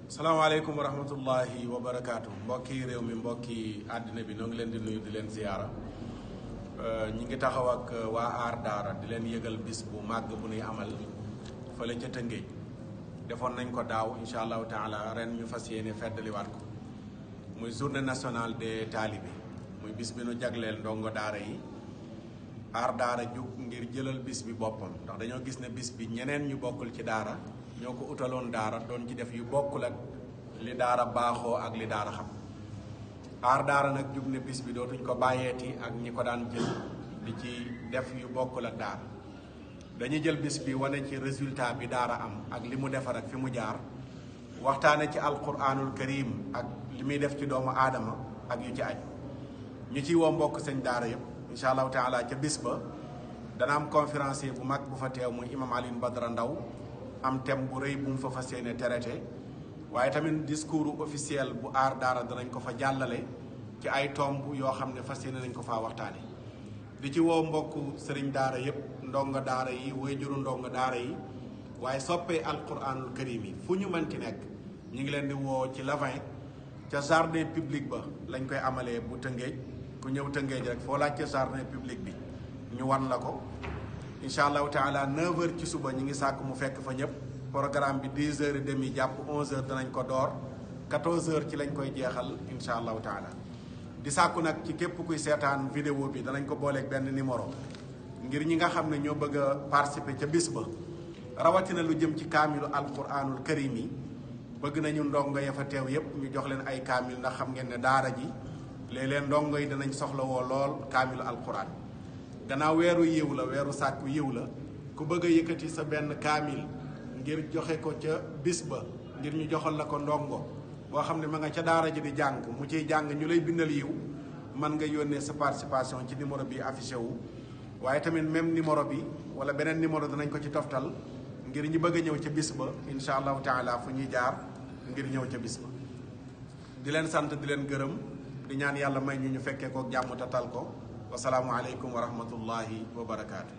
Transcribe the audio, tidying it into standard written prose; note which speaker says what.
Speaker 1: salaamaaleykum wa rahmatullahi wa barakaatu mbokki réew mi mbokki àddina bi noo ngi leen di nuyu di leen ziyaara ñi ngi taxaw ak waa aar daara di leen yëgal bis bu màgg bu nuy amal fële ca Tëngéej defoon nañ ko daaw incha allahu taala ren ñu fas yéene feddaliwaat ko muy journée nationale des talibés muy bis bi nu jagleel ndongo daara yi aar daara jug ngir jëlal bis bi boppam ndax dañoo gis ne bis bi ñeneen ñu bokkul ci daara ñoo ko utaloon daara doon ci def yu bokkul ak li daara baaxoo ak li daara xam aar daara nag jug ne bis bi dootuñ ko bàyyeeti ak ñi ko daan jël di ci def yu bokkul ak daara dañuy jël bis bi wane ci résultat bi daara am ak li mu defar ak fi mu jaar waxtaane ci alquranul karim ak li muy def ci doomu aadama ak yu ci aj ñu ciy woo mbokk sëñ daara yëpp incha allahu taala ca bis ba dana am conférencier bu mag bu fa teew muy imam Alioune Badara Ndaw am thème bu rëy bu mu fa fas yéene traité waaye tamit discours officiel bu aar daara danañ ko fa jàllale ci ay tomb yoo xam ne fas yéene nañ ko faa waxtaane di ci woo mbokk sëriñ daara yëpp ndongo daara yi waajuru ndongo daara yi waaye soppee alquranul karim yi fu ñu mënti nekk ñu ngi leen di woo ci lavin ca jardin public ba lañ koy amalee bu Tëngéej ku ñëw Tëngéej rek foo laaj ca jardin public bi ñu wan la ko incha allahu taala 9h ci suba ñi ngi sàkk mu fekk fa ñëpp programme bi 10h30 jàpp 11h danañ ko door 14h ci lañ koy jeexal incha allahu taala di sàkku nag ci képp kuy seetaan vidéo bi danañ ko booleeg benn numéro ngir ñi nga xam ne ñoo bëgg a participer ca bis ba rawatina lu jëm ci kaamilu alquranul karim yi bëgg nañu ndongo ya fa teew yépp ñu jox leen ay kaamil ndax xam ngeen ne daara ji léeg-léeg ndongo yi danañ soxla woo lool kaamilu alquran gannaaw weeru yiw la weeru sàkku yiw la ku bëgg a yëkkati sa benn kaamil ngir joxe ko ca bis ba ngir ñu joxal la ko ndongo boo xam ne ma nga ca daara ji di jàng mu ciy jàng ñu lay bindal yiw mën nga yónnee sa participation ci numéro bi affiché wu waaye tamit même numéro bi wala beneen numéro danañ ko ci toftal ngir ñu bëgg a ñëw ca bis ba incha allahu taala fu ñuy jaar ngir ñëw ca bis ba di leen sant di leen gërëm di ñaan yàlla may ñu fekkee ko jàmm tatal ko wasalaamu aleykum wa rahmatullahi wa barakaatu.